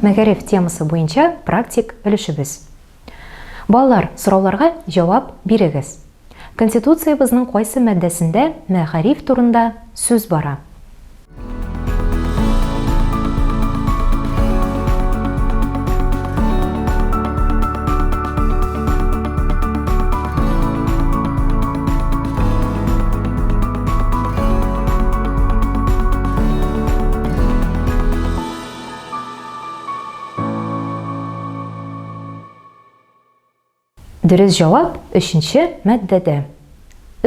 Мәгариф темасы буенча практик өлешебез. Балалар, сорауларга җавап бирегез. Конституциябезнең кайсы маддәсендә мәгариф турында сүз бара? Дөрес җавап, өченче маддәдә.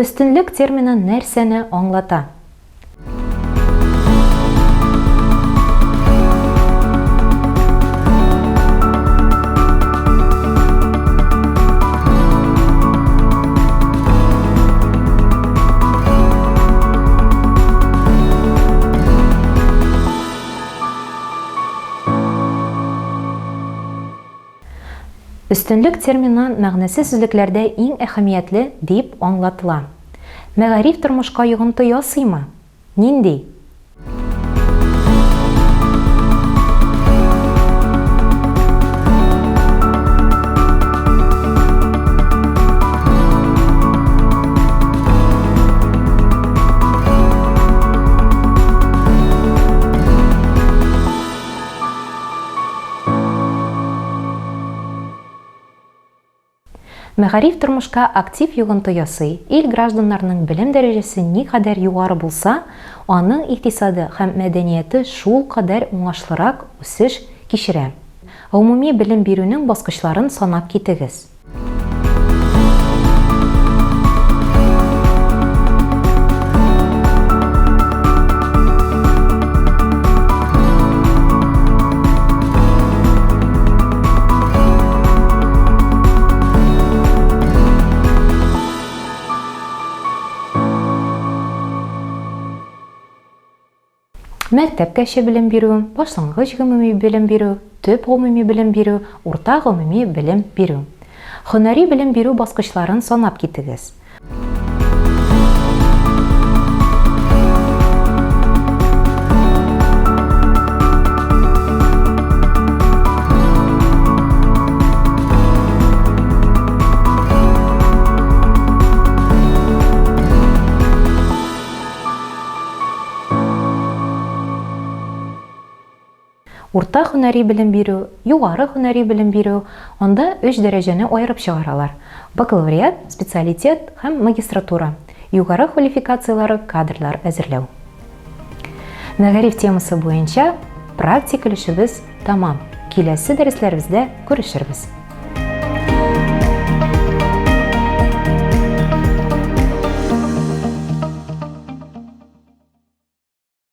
Өстенлек термины нәрсәне аңлата? Өстенлек термины мәгънәсе сүзлекләрдә иң әһәмиятле дип аңлатыла. Мәгариф тормышка йогынты ясыймы? Нинди? Мәгариф тормышка актив йогынты ясый, ил гражданнарының белем дәрәҗәсе никадәр югары булса, аның икътисады һәм мәдәнияте шулкадәр уңашлырак үсеш кичерә. Гомуми белем бирүнең баскычларын санап китегез. Мәктәпкәчә белем бирү, башлангыч гомуми белем бирү, төп гомуми белем бирү, урта гомуми белем бирү. Һөнәри белем бирү баскычларын санап китегез. Урта һөнәри белем бирү, югары һөнәри белем бирү, анда өч дәрәҗәне аерып чыгаралар, бакалавриат, специалитет һәм магистратура, югары квалификацияләре кадрлар әзерләү. Мәгариф темасы буенча практик өлешебез тәмам. Киләсе дәресләребездә күрешербез.